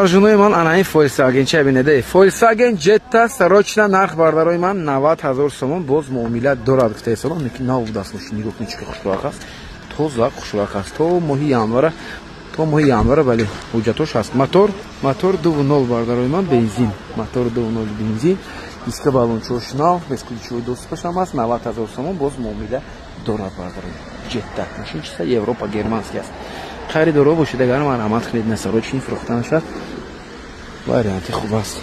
Женои ман, ана ин Volkswagen ча бинеде. Volkswagen Jetta срочно нарх, бардарои ман, 90 ҳазор сомон, боз муомила дорад, гуфтаи салом, ки нав будаст мошин. Нигоҳ кунед, чӣ хушрӯяк аст, тоза хушрӯяк аст. То моҳи январа, то моҳи январа, бале, ҳуҷҷатош ҳаст. Мотор 2.0, бардарои ман, бензин, мотор 2.0 бензин, диска баллончош нав, бесключевой доступашам аст. 90 ҳазор сомон, боз муомила дорад, бардарои. Jetta мошин чиста Европа, германский аст. Харидоро бошед, агар марҳамат кунед, на срочный фурӯхта нашад, варианти хуб аст.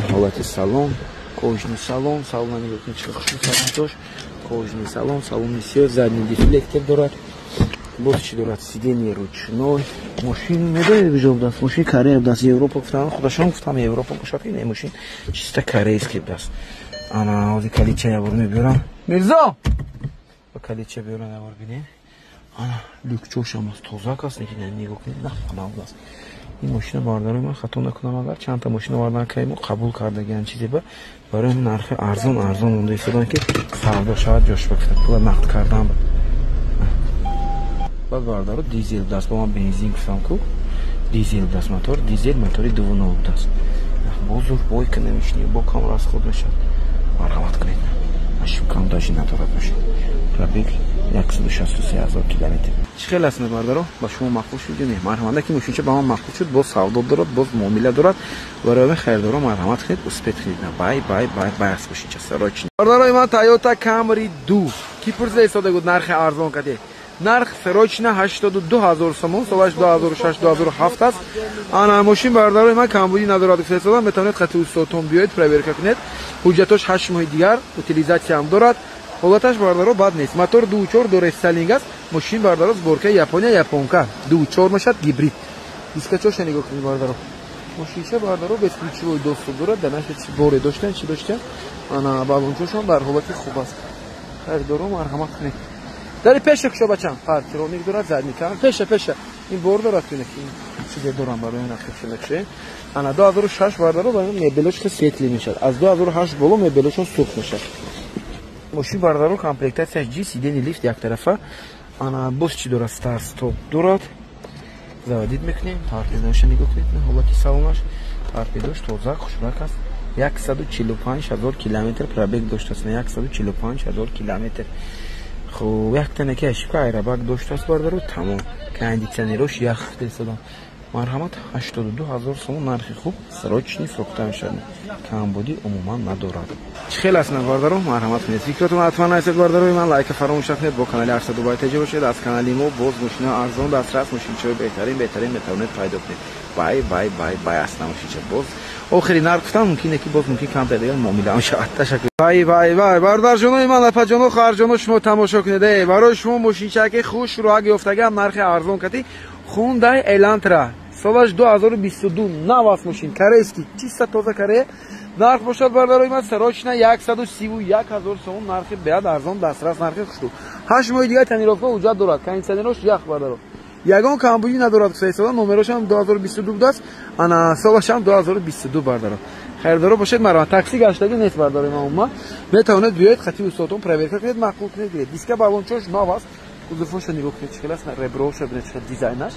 Ҳолати салон, кожаный салон, салона нигоҳ кунед, чӣ хушрӯ салон дошт, кожаный салон, салони сиёҳ, задний дефлектор дорад. Боз чӣ дорад? Сиденье ручной. Мошин медонед куҷо будааст? Мошин Корея будааст, Европа гуфтам, худашон гуфтам, Европа бошад, ки не, мошин чисто корейский будааст. Ана ҳозир калича ябор мебиёрам, Мирзо, ба калича биёрам, ябор бинем. Ана люкчошам аст, тозак аст, нигоҳ кунед, нав будааст ин мошина. Бардарои ман, хато накунам, агар чандта мошина овардан, каймо қабул кардагиан чизе ба барои нархи арзон арзон монда истодан, ки савдо шавад, ҷош бакфта пула нақд кардан. Баъд, бардаро, дизел будааст. Ба ман бензин гуфтам ку, дизел будааст, мотор дизел, мотори 2.0 будааст. Бозур бо экономичный, бо кам расход мешавад. Марҳамат кунед, ошибкам даже надорад мошин. Пробег 163 ҳазор километр. Чӣ хел аст, бардаро, ба шумо маъқул шуд ё не? Марҳамат, ки мошинча ба ман маъқул шуд, боз савдо дорад, боз муомила дорад. Барои ҳамин харидоро марҳамат кунед, успеть кунед. Бай, бай, бай, бай аст мошинча срочно. Бардарои ман, Тойота Camry 2 ки пурсида истода буд, нархи арзон каде. Нарх срочно 82 ҳазор сомон, солаш 2006, 2007 аст. Ана мошин, бардарои ман, камбудӣ надорад, гуфта истодам. Метавонед хати устодтон биёед, проверка кунед. Ҳуҷҷатош 8 моҳи дигар, утилизатсияам дорад. Ҳолаташ, бардаро, бад нест. Мотор 2.4, дорестайлинг аст мошин, бардаро, сборкаи Япония, японка, 2.4 мешавад, гибрид. Дискачоша нигоҳ кунед, бардаро. Мошинча, бардаро, бесключевой доступ дорад. Дар наша чи боре доштан, чӣ доштан. Ана баллончошам дар ҳолати хуб аст. Харидоро марҳамат кунед. Дари пеша кушо, бачам. Парктроник дорад, задний камера. Пеша, пеша. Ин бор дорад, кунед. Ин чизе дорам барои нақша мекушем. Ана 2006, бардаро, мебелош ки светлый мешавад. Аз 2008 боло мебелошон сурх мешавад. Мошин, бардаро, комплектатсияш G, сиденье лифт яктарафа. Ана боз чӣ дорад? Старт стоп дорад. Заводить мекунем. Торпедоша нигоҳ кунед, ҳолати салонаш. Торпедош тоза, хушрак аст. 145 ҳазор километр пробег доштааст. 145 ҳазор километр. Хуб, яктанаки ошибка айрабак доштааст, бардаро, тамом. Кондитсионерош ях истодам. Марҳамат, 82 ҳазор сомон, нархи хуб, срочный фурӯхта мешавад. Камбудӣ умуман надорад. Чӣ хел аст, бардаро? Марҳамат кунед. Фикратон ҳатман нависед, бардарои ман, лайка фаромӯш накунед, бо канали 800 Дубай теҷа бошед. Аз канали мо боз мошина арзон, дастрас, мошинчаҳои беҳтарин, беҳтарин метавонед пайдо кунед. Бай, бай, бай, бай аст мошинча. Боз охири нарх гуфтам, мумкине ки боз мумкин камтар дигар муомила шавад. Ташаккур. Бай, бай, бай, бародарҷонои ман, апаҷоно, хоҳарҷоно, шумо тамошо кунед. Э, барои шумо мошинчаки хуш рӯак ёфтагиам, нархи арзон кати, Hyundai Elantra. Солаш 2022, нав аст мошин, корейский, чисто тоза Корея. Нарх бошад, бародарои ман, срочно 131 ҳазор сомон, нархи беҳад арзон, дастрас, нархи хушрӯ. 8 моҳи дигар тонировка, ҳуҷҷат дорад, кондитсионерош ях, бардаро. Ягон камбудӣ надорад, гуфта номерошам 2022 будааст, ана солашам 2022, бардаро. Харидоро бошед, марҳамат. Такси гаштагӣ нест, бардарои ман, умуман. Метавонед биёед, хати устодтон проверка кунед, маъқул кунед, гиред. Диска баллончош нав аст. Кузовоша нигоҳ кунед, чӣ хел аст, реброша бинед, чӣ хел дизайнаш.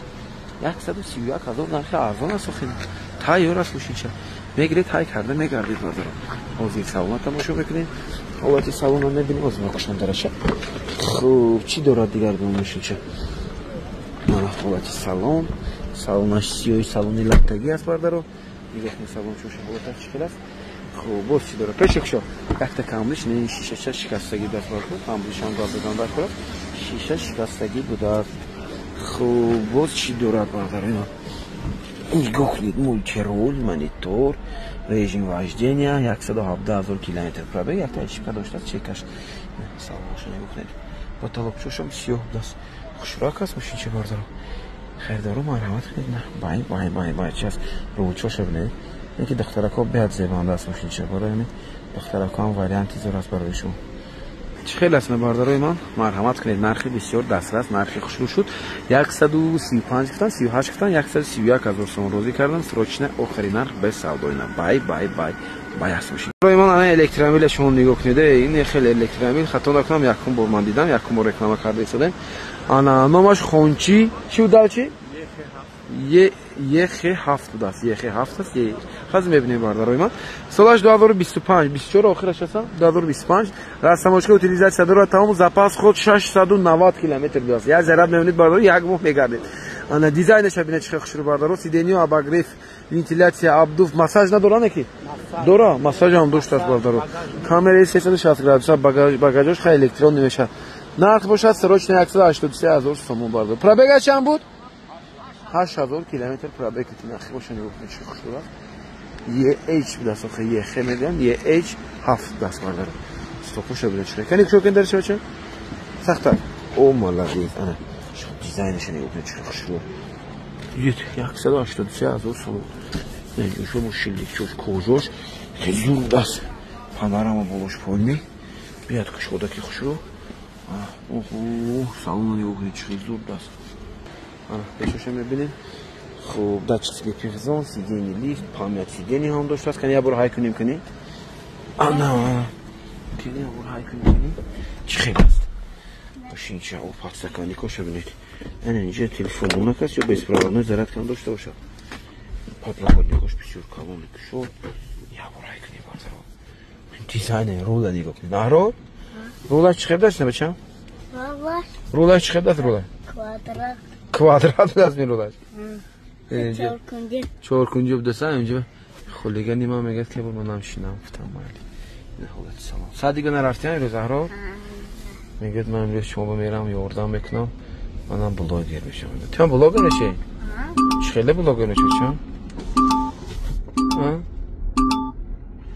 131 ҳазор нархи арзон аст, охир. Тайёр аст мошинча. Мегиред, ҳай карда мегардед, бардаро. Ҳозир салона тамошо мекунем. Ҳолати салона мебинем, ҳозир мекушам дараша. Хуб, чӣ дорад дигар ба мошинча? Мана ҳолати салон. Салонаш сиёҳи, салони латтагӣ аст, бардаро. Нигоҳ кунед, салон чоша ҳолаташ чӣ хел аст. Хуб, боз чӣ дорад? Пеша кушо. Якта камбудиш, не, шишаша шикастагӣ будааст, бардаро. Камбудишам гап задан дар кор аст. Шиша шикастагӣ будааст. Хуб, боз чӣ дорад, бардаро? Ино нигоҳ кунед, мультируль, монитор, режим вождения, 117 ҳазор километр пробег, якта ошибка доштааст, чекаш. Салонаша нигоҳ кунед. Потолокчошам сиёҳ будааст. Хушрак аст мошинча, бардаро. Харидоро марҳамат кунед. На, бай, бай, бай, бай, чи аст? Рулчоша бинед. Ин ки духтаракҳо беҳад зебанда аст мошинча. Барои ҳамин духтаракҳо ҳам варианти зор аст барои шумо. Чӣ хел аст, бародарои ман? Марҳамат кунед, нархи бисёр дастрас, нархи хушрӯ шуд. 135 гуфтан, 38 гуфтан, 131 ҳазор сомон розӣ кардан. Срочно охири нарх, без савдоина. Бай, бай, бай, бай аст мошин. Барои ман, ана электромобиля шумо нигоҳ кунед. Ин хеле электромобил, хато накунам, якум бор ман дидам, якум бор реклама карда истодем. Ана номаш Хончи, чӣ буд, чӣ? ЕХ7 будааст. ЕХ7 аст. Хаз мебинем бародарои ман. Солаш 2025, 24 охираш аст, 2025. Растамошка утилизация дорад, тамом запас ход 690 километр будааст. Як заряд мемонед бародаро, як моҳ мегардед. Ана дизайнаш бинед чӣ хушрӯ бародаро, сиденье, обогрев, вентиляция, обдув, массаж надора не ки? Дора, массаж ҳам доштааст бародаро. Камераи 360 градуса, багажош хай электронный мешавад. Нарх бошад срочно 183 ҳазор сомон бародаро. Пробегаш чанд буд? 8000 километр пробег. Нахи боша нигоҳ кунед чӣ хушрӯ аст. EH будааст, охе EХ мегӯям, EH7 будааст бародаро. Стопуша бинед чӣ. Кани кушо кун дарча бача? Сахтар. О, молодец. Ана дизайнаш нигоҳ кунед чӣ хушрӯ. 183 ҳазор сомон. Инҷо шиликчош, кожош хеле зур будааст. Панорама болош полный. Биёд кушодаки хушрӯ. Оҳо, салона нигоҳ кунед чӣ зур будааст. Ана пешоша мебинем. Хуб, датчик слепых зон, сиденье лифт, память сиденье ҳам доштааст. Кани як бор ҳай кунем кани. Ана, кани як бор ҳай кунем кани. Чӣ хел аст? Мошинча, о, подстаканникоша бинед. Ана инҷа телефонмонак аст ё беспроводной зарядка ҳам дошта бошад. Подлокотникош бисёр калони кушод. Як бор ҳай кунем бародаро. Дизайни рула нигоҳ кунед. Аҳрор? Рулаш чӣ хел даст бачам? Рулаш чӣ хел даст рула? Квадрат. Квадрат даст ми рулаш. Чоркунҷа будаса инҷа хулигани ман мегӯяд ки бор манам шинам, гуфтам майли. Ин ҳолати салом. Саат дига нарафтиам имрӯз Аҳрор? Мегӯяд ман имрӯз шумо ба мерам ёрдам мекунам, манам блогер мешавам. Ту ҳам блогер мешавӣ? Чӣ хеле блогер мешавӣ чам?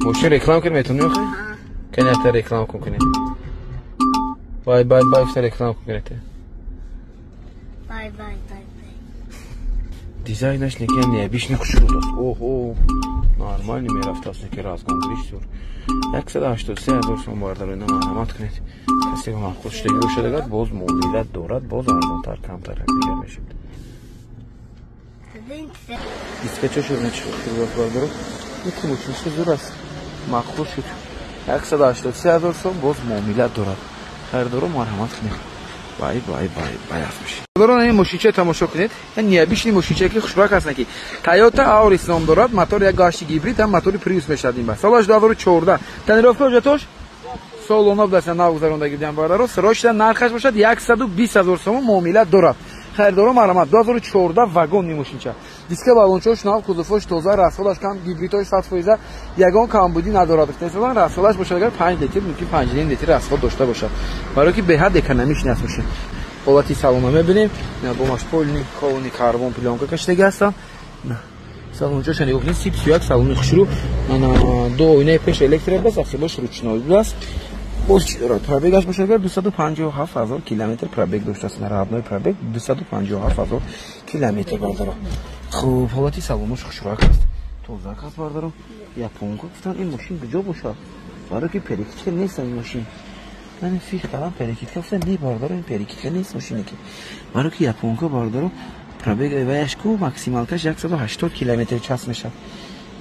Мошин реклам кунӣ метавонӣ охе? Кани ята реклам кун кунӣ. Бай бай бай гуфта реклам кун кунӣ. Бай бай бай. Дизайнаш неки необычный хушрӯ аст. Оҳо, нормально мерафтааст неки разгонгириш зур. 183 ҳазор сом бародаро, ина марҳамат кунед. Касе маъқул шудагӣ бошад агар боз муомилат дорад, боз арзонтар, камтар дигар мешавад. Дискачо шуд чӣ хушрӯ аст бародаро. Неки мошинча зур аст. Маъқул шуд. 183 ҳазор сом боз муомилат дорад. Харидоро марҳамат кунед. Бай бай бай бай аст мошин. Бародарон, ин мошинча тамошо кунед. Ин необычный мошинча ки хушбахт аст ки Toyota Auris ном дорад, мотор як гашти гибрид, ҳам мотори Prius мешавад ин ба. Солаш 2014. Тонировка ҳуҷҷатош солона будааст, нав гузарондагӣ будам бародаро. Срочно нархаш бошад 120 ҳазор сомон муомилат дорад. Харидоро марҳамат, 2014 вагон мошинча. Диска балончош нав, кузовош тоза, расходаш кам, гибридош 100%, ягон камбудӣ надорад. Ихтисосан расходаш бошад агар 5 литр, мумкин 5 литр расход дошта бошад. Барои ки беҳад экономичный аст мошин. Ҳолати салона мебинем. Бомаш полный колони карбон плёнка кашидаги ҳастам. Салончоша нигоҳ кунед, 31 салони хушрӯ. Ду оинаи пеш электро будааст, ақибош ручной будааст. Боз чӣ дорад? Пробегаш бошад агар 257 ҳазор километр пробег доштааст. Родной пробег 257 ҳазор километр бародаро. Хуб, ҳолати салонош хушрӯак аст. Тозак аст бародаро. Японка гуфтан ин мошин куҷо бошад? Барои ки перекидка нест ин мошин. Ман фикр кардам перекидка, гуфтам не бародаро, ин перекидка нест мошине ки. Барои ки японка бародаро пробег ваяш ку максималкаш 180 километр час мешавад.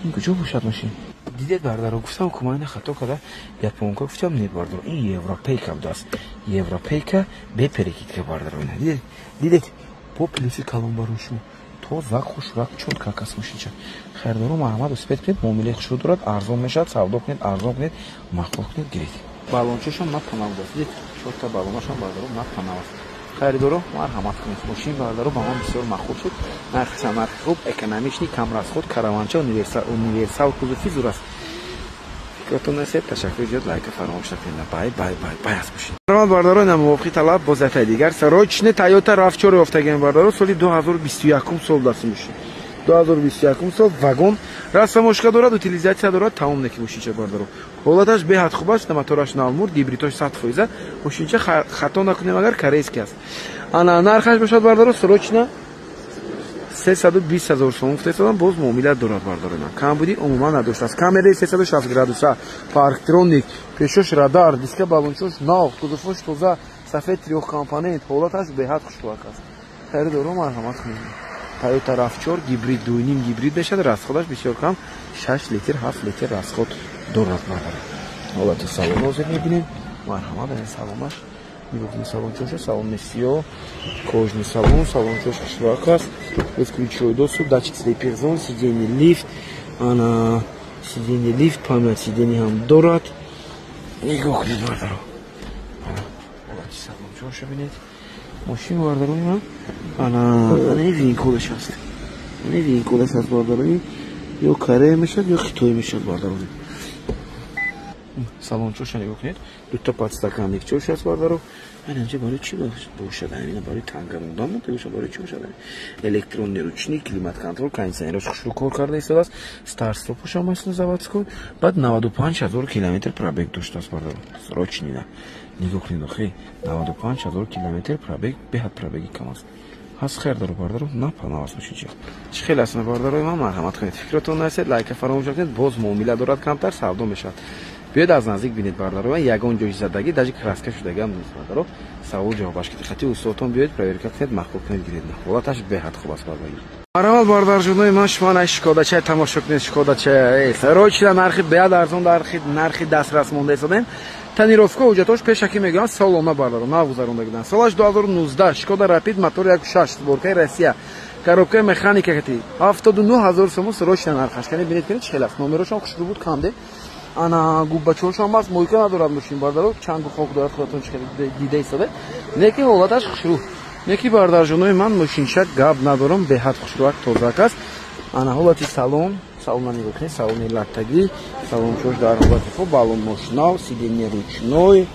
Ин куҷо бошад мошин? Дидед бародаро, гуфтам ку ман хато карда японка гуфтам не бародаро, ин европейка будааст. Европейка бе перекидка бародаро. Дидед? Дидед? Бо плюси калон барои шумо. Тоза, хушрак, чётко аст мошинча. Харидоро марҳамат успеть кунед, муомилаи хушрӯ дорад, арзон мешавад, савдо кунед, арзон кунед, маъқул кунед, гиред. Балончашон на панав аст. Дидед? Чорта балонашон бародаро на панав аст. Харидоро марҳамат кунед. Мошин бародаро ба ман бисёр маъқул шуд. Нархи нархи хуб, экономичный, кам расход, караванча, универсал кузови зур аст. Фикратон насед, ташаккур зиёд, лайка фаромӯш накунед. Бай бай бай бай аст мошин. Марҳамат бародаро, ина мувофиқи талаб боз дафъаи дигар срочно Toyota RAV4 ёфтагиам бародаро, соли 2021 сол даст мошин. 2021 сол вагон, растамошка дорад, утилизация дорад, тамом неки мошинча бародаро. Ҳолаташ беҳад хуб аст, мотораш навмур, гибридош 100%. Мошинча хато накунем агар корейский аст. Ана нархаш бошад бародаро срочно 320 ҳазор сомон гуфтаистодам, боз муомилат дорад бародаро. Камбудӣ умуман надоштааст. Камераи 360 градуса, парктроник, пешош радар, диска балончош нав, кузовош тоза, сафед трёхкомпонент, ҳолаташ беҳад хушбахт аст. Харидоро марҳамат кунед. Toyota RAV4 гибрид, 2.5 гибрид мешавад, расходаш бисёр кам, 6 литр, 7 литр расход дорад бародаро. Ҳолати салон ҳозир мебинем. Марҳамат, ин салонаш Нигоҳ кунед салончоша, салони сиёҳ, кожаный салон, салончош хушрак аст. Бесключевой доступ, датчик слепых зон, сиденье лифт, ана сиденье лифт, память сиденье ҳам дорад. Нигоҳ кунед, бардаро. Ҳолати салончоша бинед. Мошин, бардарои ман, ана VIN кодаш аст. Ана VIN кодаш аст, бардарои. Ё Корея мешавад, ё Хитой мешавад, бардарои. Салончоша нигоҳ кунед, дута подстаканникчош аст, бардаро. Анҷа барои чӣ бошад? Ина барои танга мондан монда бошад, барои чӣ бошад? Электронный ручник, климат-контроль, кондиционерош хушрӯ кор карда истодааст, старт-стопош ҳам аст, заводской. Баъд 95 000 километр пробег доштааст, бардаро. Срочный на нигоҳ кунед, охи, 95 000 километр пробег, беҳад пробеги кам аст. Ҳаст хер даро, бардаро, на панавас мошинча. Чӣ хел аст, бардарои ман? Марҳамат кунед, фикротон нарасед, лайка фаромӯш накунед. Боз муомила дорад, камтар савдо мешавад. Биёед аз наздик бинед, бардаро. Ягон ҷои задагӣ, даже краска шудагиам нест, бардаро. Савол ҷавобаш ки хати устодтон биёед, проверка кунед, маъқул кунед, гиред. Ҳолаташ беҳад хуб аст, бардаро. Марҳамат, бардарҷонои ман, шумо на Шкодачай тамошо кунед, Шкодачай. Срочно нархи беҳад арзон, нархи дастрас монда истодем. Тонировка, ҳуҷҷатош пешакӣ мегӯянд, солона, бардаро, нав гузаронда буданд. Солаш 2019, Шкода Рапид, мотор 1.6, сборкаи Россия, коробкаи механика кати, 79 000 сомон срочно нархаш. Кани бинед, кунед, чӣ хел аст. Номерошам хушрӯ буд, камде. Ана губбачошам аст, мойка надорад мошин, бардаро, чангу хок дорад, худатон чӣ хел дида истода. Неки ҳолаташ хушрӯ. Неки, бардарҷонои ман, мошинча гап надорам, беҳад хушрӯак, тозак аст. Ана ҳолати салон, салона нигоҳ кунед, салони латтагӣ, салончош дар ҳолати хуб, балонмош нав, сиденье ручной,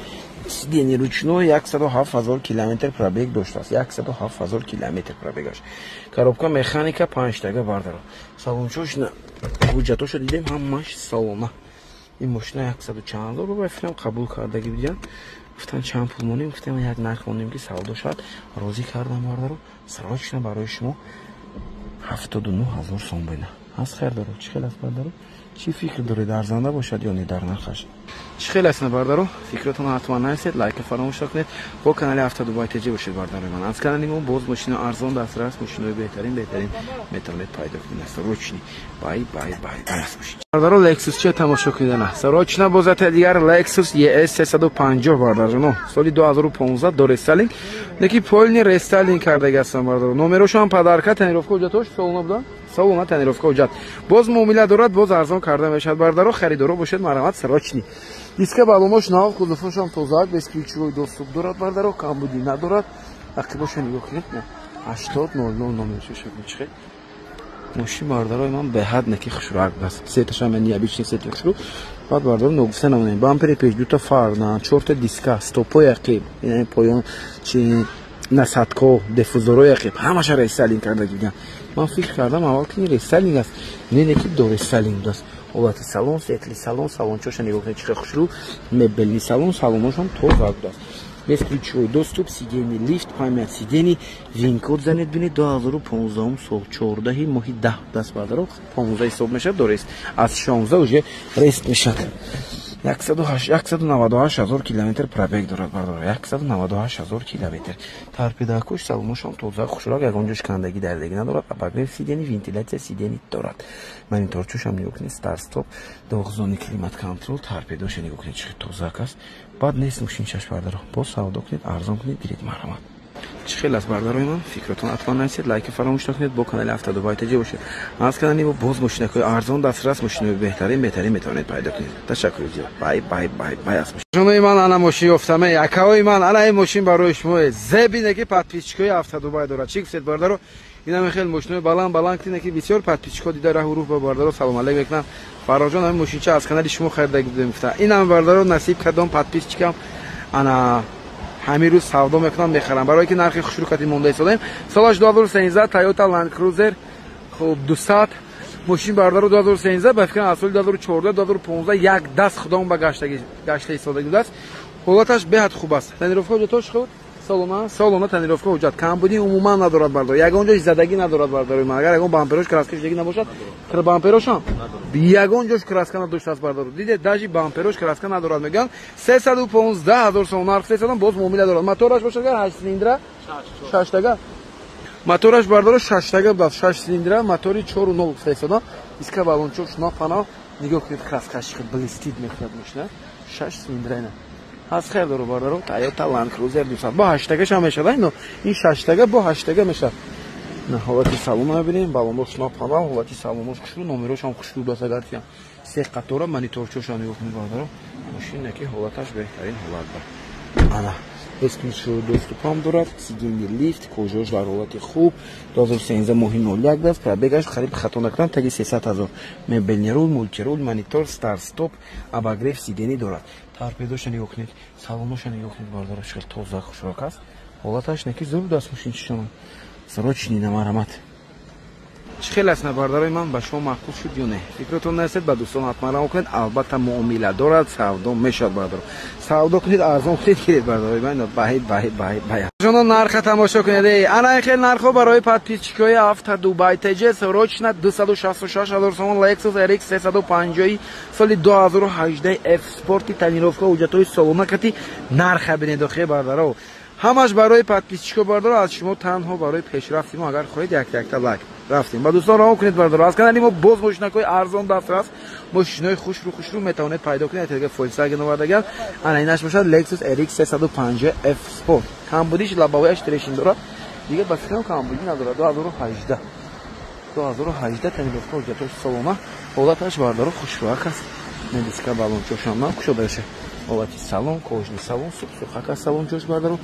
сиденье ручной, 107 000 километр пробег доштааст, 107 000 километр пробегаш. Коробка механика, панҷтага, бардаро. Салончош, ҳуҷҷатошо дидем, ҳамаш салона. Ин мошина яксаду чанд ҳазор рубл филм қабул кардагӣ будиянд. Гуфтан, чанд пул монем? Гуфтем, як нарх монем, ки савдо шавад. Розӣ кардам, бардаро. Срочно барои шумо 79 000 сом бина. Ҳаст хер даро, чӣ хел аст, бардаро? Чӣ фикр доред, арзанда бошад ё не дар нархаш? Чӣ хел аст, бардаро? Фикротонро ҳатман нависед, лайка фаромӯш накунед. Бо канали Авто Дубай ТЖ бошед, бардарои ман. Аз канали мо боз мошино арзон дастрас, мошинои беҳтарин, беҳтарин метавонед пайдо кунед. Срочный. Бай, бай, бай, бай аст мошин. Бардаро, Lexus че тамошо кунед ана. Срочно бозата дигар Lexus ES 350, бардарҷоно. Соли 2015, дорестайлинг. Неки полный рестайлинг кардаги ҳастам, бардаро. Номерошам подарка, тонировка, ҳуҷҷатош солона будан. Салона, тонировка, ҳуҷҷат. Боз муомила дорад, боз арзон карда мешавад, бардаро. Харидоро бошед, марҳамат, срочный. Диска балонаш нав, кузовошам тозак, бесключевой доступ дорад, бардаро, камбудӣ надорад. Ақибоша нигоҳ кунед, 80 00 номершо чӣ мошин, бардарои ман, беҳад неки хушрак аст. Сеташам необычный сети хушрӯ. Баъд, бардаро, ногуфта намонем. Бампери пеш, дута фар, на чорта диска, стопои ақиб, поён чи насадко, диффузорои ақиб, ҳамаша рестайлинг карда гирдам. Ман фикр кардам аввал, ки рестайлинг аст. Не, неки дорестайлинг будааст. Ҳолати салон, светлый салон, салончоша нигоҳ кунед, чӣ хел хушрӯ, мебельный салон, салоношам тоза будааст. Бесключевой доступ, сиденье лифт, память сидений, VIN-код занед бинед, 2015 сол, 14 моҳи 10 даст, бардаро, 15 ҳисоб мешавад, дорест. Аз 16 уже рест мешавад. 198 000 километр пробег дорад, бардаро, 198 000 километр. Торпедакуш, салоношам тоза, хушрак, ягон ҷош кандагӣ, дардагӣ надорад. Обогрев сидений, вентиляция сидений дорад. Мониторчушам нигоҳ кунед, старт-стоп, двухзонный климат-контроль, торпедоша нигоҳ кунед, чӣ тозак аст. Баъд нест мошинчаш, бардаро. Боз савдо кунед, арзон кунед, гиред, марҳамат. Чӣ хел аст, бардарои ман? Фикротон ҳатман нависед, лайка фаромӯш накунед, бо канали Авто Дубай ТЖ бошед. Аз канали мо боз мошинакҳои арзон дастрас, мошинои беҳтарин, беҳтарин метавонед пайдо кунед. Ташаккури зиёд. Бай, бай, бай, бай аст. Ҷонои ман, ана мошин ёфтаме, акаҳои ман, ана ин мошин барои шумо. Зебине ки подписчикои Авто Дубай дорад. Чӣ гуфтед, бардаро? Инаме хел мошинои баланд баланд кине ки бисёр подписчикҳо дида раҳу рӯҳ ба бардаро салом алейк мекунам. Фарроҷон, ҳамин мошинча аз канали шумо харида будем, гуфта. Инам, бардаро, насиб кардом подписчикам. Ана ҳамин рӯз савдо мекунам, мехарам, барое ки нархи хушрӯ кати монда истодем. Солаш 2013, Toyota Land Cruiser, хуб, 200 мошин, бардаро, 2013, ба фикрам аз соли 2014, 2015 як даст худом ба гашта истода будааст. Ҳолаташ беҳад хуб аст. Тонировка, ҳуҷҷатош худ солона, солона, тонировка, ҳуҷҷат, камбудӣ умуман надорад, бардор. Ягон ҷош задагӣ надорад, бардарои ман. Агар ягон бамперош краска шудагӣ набошад, бамперошам ягон ҷош краска надоштааст, бардор. Дидед, даже бамперош краска надорад, мегӯянд. 315 000 сом нарх сесадам, боз муомила дорад. Мотораш бошад агар ҳашт цилиндра, шаштага мотораш, бардоро, шаштага будааст, шаш цилиндра, мотори 4,0 сесадам. Иска балончош напана, нигоҳ кунед, краскаш блестит мекунад мошина. Шаш цилиндра ина. Аз хайр дору бародаро, Toyota Land Cruiser 200 бо 8 ша мешавад, ино ин 6 бо 8 мешавад. На ҳолати салонро бибинем, балонҳош напанам, ҳолати салонҳош хушрӯ, номерош ҳам хушрӯ даст агар тиям. Се қатора мониторчоша нигоҳ кунед бародаро. Мошине ки ҳолаташ беҳтарин ҳолат ба. Ана бесключевой доступ ҳам дорад, сиденье лифт, кожааш дар ҳолати хуб, 2013 моҳи 01 даст, пробегаш қариб хато накунам таги 300 ҳазор. Мебельный руль, мультируль, монитор, старт стоп, обогрев сидений дорад. Торпедоша нигоҳ кунед, салоноша нигоҳ кунед бародаро, хеле тоза хушрок аст. Ҳолаташ неки зур даст мошинчишона. Срочный намарамат. Чӣ хел аст бародарои ман, ба шумо маъқул шуд ё не? Фикротон нарасед, ба дӯстон ҳатман равон кунед. Албатта муомила дорад, савдо мешавад бародаро. Савдо кунед, арзон кунед, гиред бародарои ман. Бай бай бай бай. Жоно нарха тамошо кунед. Ана ин хел нархҳо барои подписчикои Авто Дубай ТЖ срочно 266 ҳазор сомон Lexus RX 350 соли 2018 F Sport тонировка ҳуҷҷатҳои солона кати нарха бинед охе бародаро. Ҳамаш барои подписчико бародаро, аз шумо танҳо барои пешрафти мо агар хоҳед як якта лайк. Рафтем. Ба дӯстон равон кунед бародаро. Аз канали мо боз мошинакҳои арзон дастрас, мошинои хушрӯ хушрӯ метавонед пайдо кунед. Тега Volkswagen овардаган. Ана инаш бошад Lexus RX 350 F Sport. Камбудиш лабавияш трешин дорад. Дигар ба фикрам камбудӣ надорад. 2018. 2018 тонировка ҳуҷҷатҳои солона. Ҳолаташ бародаро хушрӯак аст. Медиска балончошам нам кушода шад. Ҳолати салон, кожный салон, сух-сухак аст салончош бародаро.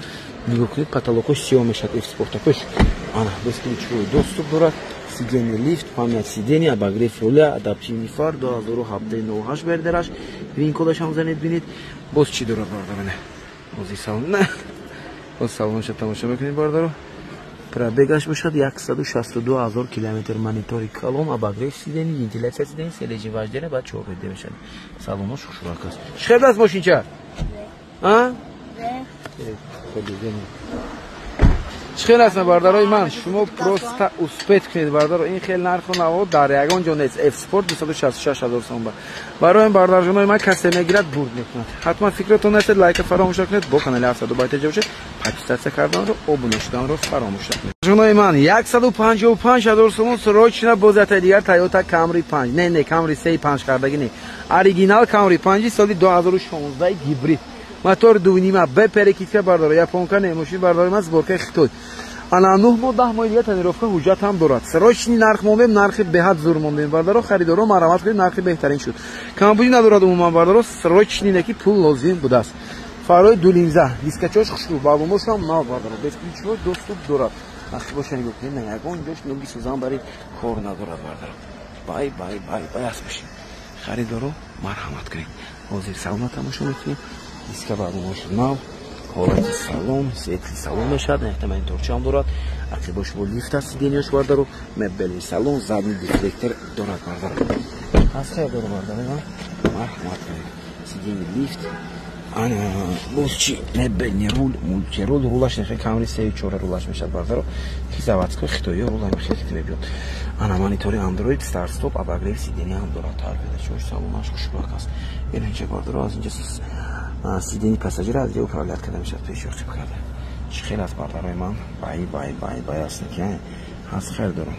Нигоҳ кунед, потолокҳош сиёҳ мешавад F Sport-акош. Ана бесключевой доступ дорад. Сиденье лифт, память сиденья, обогрев руля, адаптивный фар, 2017 08 бердераш. Вин-кодаш ҳам занед бинед. Боз чӣ дорад бародаро? Бози салон. На. Боз салонша тамошо мекунед бародаро. Пробегаш бошад 162 ҳазор километр, монитори калон, обогрев сиденья, вентиляция сиденья, режим вождения, баъд 4 мешавад. Салонаш хушрак аст. Чӣ хел аст мошинча? А? Чӣ хел аст бародарои ман? Шумо просто успеть кунед бародаро. Ин хел нарху наво дар ягон ҷо нест. F Sport 266 ҳазор сом ба. Барои бародарҷонои ман касе мегирад бурд мекунад. Ҳатман фикротон нарасед, лайка фаромӯш накунед, бо канали Авто Дубай ТЖ бошед, подписаться карданро, обуна шуданро фаромӯш накунед. Ҷонои ман 155 ҳазор сомон срочно бозиятаи дигар Toyota Camry 5. Не, не, Camry 3 5 кардагӣ не. Оригинал Camry 5 соли 2016 гибрид. Мотор 2.5 Б перекидка бардора, японка не, мошин бардори ман сборкаи Хитой. Ана 9 моҳ 10 моҳи дигар тонировка ҳуҷҷат ҳам дорад. Срочный нарх мондем, нархи беҳад зур мондем бардаро, харидоро марамат кунед, нархи беҳтарин шуд. Камбудӣ надорад умуман бардаро, срочный неки пул лозим будааст. Фарои ду линза, дискачош хушрӯ, балонҳош ҳам нав бардаро, бесключевой доступ дорад. Вақти боша нигоҳ кунед, на ягон ҷош нуги сӯзан бари кор надорад бардаро. Бай бай бай бай аст мошин. Харидоро марҳамат кунед. Ҳозир салона тамошо мекунем. Диска балонҳош нав, ҳолати салон, светли салон мешавад, нехта мониторча ҳам дорад. Ақибош бо лифт аст, сиденьяш бардаро, мебельный салон, задний дефлектор дорад бардаро. Аз хайр дору бардаро, марҳамат кунед. Сиденье лифт, ана боз чи мебельный руль, мультируль, рулаш нехе Camry 3.4 рулаш мешавад бардаро. Ки заводской хитои рула мехе мебиёд. Ана монитори Android, старт стоп, обогрев сиденья ҳам дорад. Торпедачош салонаш хушбак аст. Ин бардаро аз инҷа сиденье пассажира аз ҷо управлять карда мешавад, пеши қиб карда. Чӣ хел аст бардарои ман? Бай бай бай бай аст ки ҳаст хайр дорам.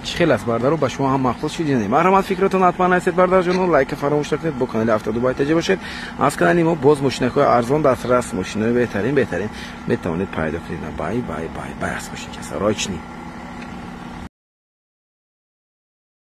Чӣ хел аст бардаро, ба шумо ҳам маъқул шуд ё не? Марҳамат фикротон ҳатман нависед бардарҷонон, лайка фаромӯш накунед, бо канали Авто Дубай ТЖ бошед. Аз канали мо боз мошинакҳои арзон дастрас, мошинои беҳтарин беҳтарин метавонед пайдо кунед. Бай бай бай бай аст мошинча срочный.